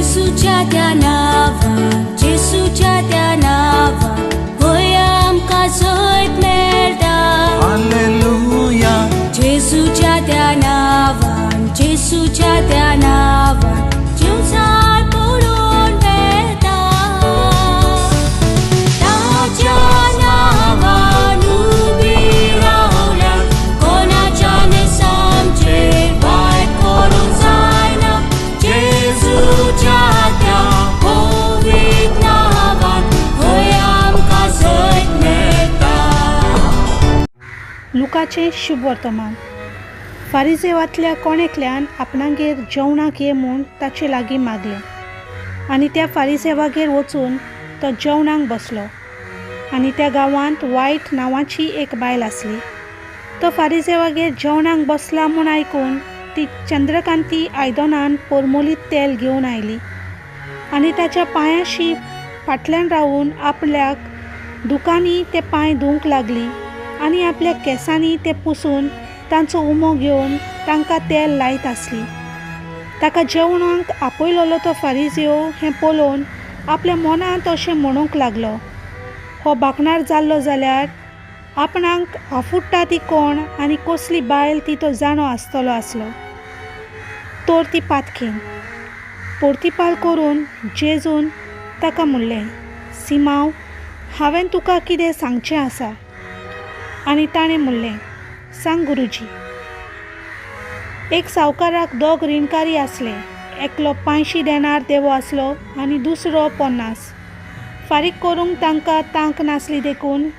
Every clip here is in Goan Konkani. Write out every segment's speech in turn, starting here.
जेसूच्या त्या नांवान, जेसूच्या त्या नांवान, हय आमकां जैत मेळटा. हालेलुया. जेसूच्या त्या नांवान, जेसूच्या त्या नांवान, जिवसार पळोवन वेता. ताच्या नांवान उबी रावल्यार कोणाच्यान आमचेर वायट करूंक जायना. जेजूच्या त्या पवित्र नांवान हय आमकां जैत मेळटा. लुकाचें शुभ वर्तमान. फारिजेवांतल्या कोण एकल्यान आपणागेर जेवणाक ये म्हूण ताचे लागीं मागलें आनी त्या फारिजेवागेर वचून तो जेवणाक बसलो. आनी त्या गांवांत वायट नांवाची एक बायल आसली. तो फारिजेवागेर जेवणाक बसला म्हूण आयकून ती चंद्रकांती आयदनान परमोलीत तेल घेवन आयली आनी ताच्या पांयाशी फाटल्यान रावून आपल्याक दुकांनी ते पांय धुवंक लागली आनी आपल्या केंसांनी ते पुसून तांचो उमो घेवन तांकां तेल लायत आसली. ताका जेवणाक आपयलोलो तो फारिजियो हें पळोवन आपल्या मनांत अशें म्हणूंक लागलो, हो बाकणार जाल्लो जाल्यार आपणाक आफुडटा ती कोण आनी कसली बायल ती तो जाणो आसतलो आसलो. तर ती पातकीन. पोर्तिपाल करून जेजून ताका म्हणलें, सिमांव, हांवें तुका कितें सांगचें आसा. आनी ताणें म्हणलें, सांग गुरुजी. एक सावकाराक दोग रिणकारी आसले. एकलो 500 देनार देवो आसलो आनी दुसरो 50. फारीक करूंक तांकां तांक नासली देखून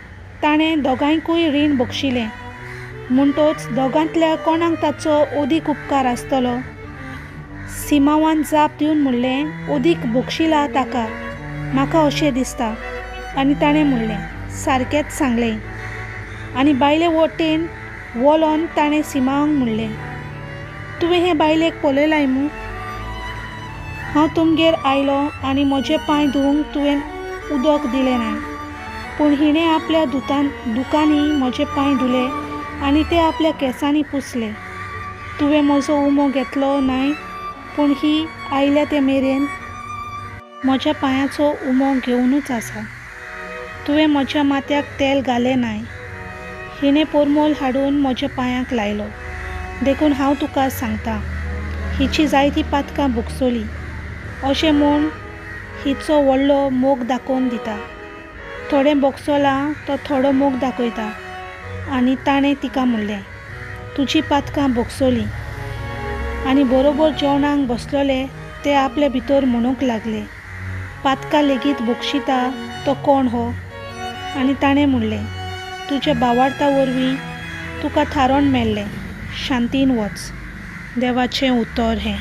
ताणें दोगांयकूय रीण बक्षिलें. म्हणटोच दोगांतल्या कोणाक ताचो अदीक उपकार आसतलो? सिमांवान जाप दिवन म्हणलें, अदीक बक्षिला ताका, म्हाका अशें दिसता. आनी ताणें म्हणलें, सारकेंच सांगलें. आनी बायले वटेन वलोन ताणें सिमांवाक म्हणलें, तुवें हे बायलेक पळयलाय मू? हांव तुमगेर आयलो आनी म्हजे पांय धुवंक तुवें उदक दिलें नाय, पूण हिणें आपल्या दुकांनी म्हजे पांय धुले आनी ते आपल्या केंसांनी पुसले. तुवें म्हजो उमो घेतलो नाय, पूण ही आयल्या ते मेरेन म्हज्या पांयाचो उमो घेवनूच आसा. तुवें म्हज्या माथ्याक तेल घालें नाय, हिणें परमोल हाडून म्हज्या पांयांक लायलो. देखून हांव तुका सांगता, हिची जायती पातकां भोगसली. अशें म्हूण हिचो व्हडलो मोग दाखोवन दिता. थोडें भोगसलां तो थोडो मोग दाखयता. आनी ताणें तिका म्हणलें, तुजी पातकां भोगसली. आनी बरोबर जेवणाक बसलोले ते आपले भितर म्हणूंक लागले, पातकां लेगीत भोगशिता तो कोण हो? आनी ताणें म्हणलें, तुज्या भावार्था वरवीं तुका थारोवन मेळ्ळें, शांतीन वच. देवाचें उतर हें.